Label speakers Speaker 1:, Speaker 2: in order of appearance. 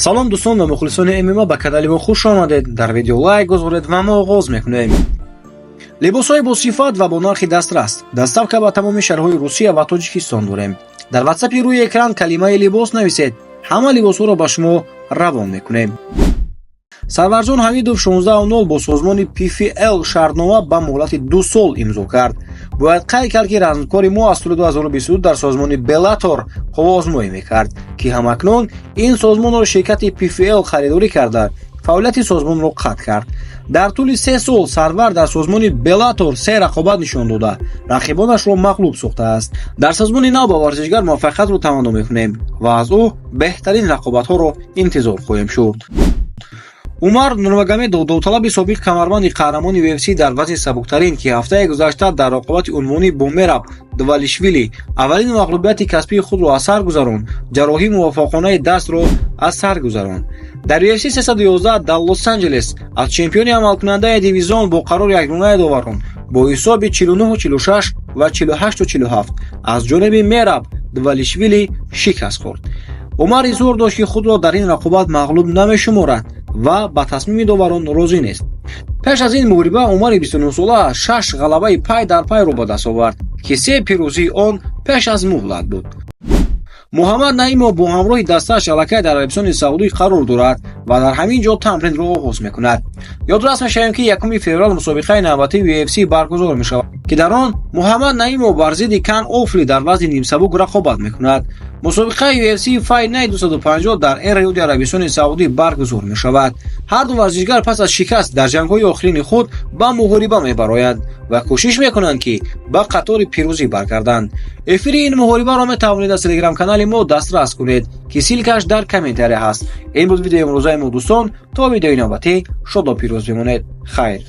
Speaker 1: Салом, дӯстон ва мухлисони ММА, ба канали мо хуш омадед. Дар видео лайк гузоред ва мо оғоз мекунем. Либосҳои босифат ва бо нархи дастрас, доставка ба тамоми шаҳрҳои Русия ва Тоҷикистон дорем. Дар ватсапи рӯи экран калимаи «либос» нависед, ҳама либосҳоро ба шумо равон мекунем. Сарварҷон Ҳамидов 16:0 бо созмони PFL шартнома ба муҳлати 2 сол имзо кард. Бояд қайд кард, ки размкори мо аз соли 2022 дар созмони Беллатор қувваозмоӣ мекард, ки ҳамакнун ин созмонро ширкати PFL харидорӣ карда, фаъолияти созмонро қатъ кард. Дар тӯли 3 сол Сарвар дар созмони Беллатор се рақобат нишон дода, рақибонашро мағлуб сохтааст. Дар созмони нав ба варзишгар муваффақиятро таманно мекунем ва аз ӯ беҳтарин рақобатҳоро интизор хоҳем шуд. Умар Нурмагомедов, довталаби собиқ камарбанди қаҳрамони UFC дар вазни сабуктарин, ки ҳафтаи гузашта дар рақобати унвонӣ бо Мераб Двалишвили аввалин мағлубияти касбии худро аз сар гузаронд, ҷарроҳии муваффақонаи дастро аз сар гузаронд. Дар UFC 311 дар Лос-Анҷелес аз чемпиони амалкунандаи дивизион бо қарори якронаи доварон бо ҳисоби 49-46 ва 48-47 аз ҷониби Мераб Двалишвили шикаст хӯрд. Умар изҳор дошт, ки худро дар ин рақобат мағлуб намешуморад ва ба тасмими доварон розӣ нест. Пеш аз ин муҳориба Умари 29-сола шаш ғалабаи пай дар пайро ба даст овард, ки се пирӯзии он пеш аз муҳлат буд. Муҳаммад Наимов бо ҳамроҳи дастааш аллакай дар Арабистони Саудӣ қарор дорад ва дар ҳамин ҷо тамринро оғоз мекунад. Ёдрас мешавем, ки 1 феврал мусобиқаи навбатии UFC баргузор мешавад, ки дар он Муҳаммад Наимов бар зидди Кан Офли дар вазни нимсабук рақобат мекунад. Мусобиқаи UFC Fight Night 250 дар Эр-Риёди Арабистони Саудӣ баргузор мешавад. Ҳарду варзишгар пас аз шикаст дар ҷангҳои охирини худ ба муҳориба мебароянд ва кӯшиш мекунанд, ки ба қатори пирӯзӣ баргарданд. Эфири ин муҳорибаро метавонед аз телеграм-канали мо дастрас кунед, ки ссылка ш дар комментария ҳаст. Ин буд видеои имрӯзаи мо, дӯстон. То видеои навбатӣ шоду пирӯз бимонед. Хайр.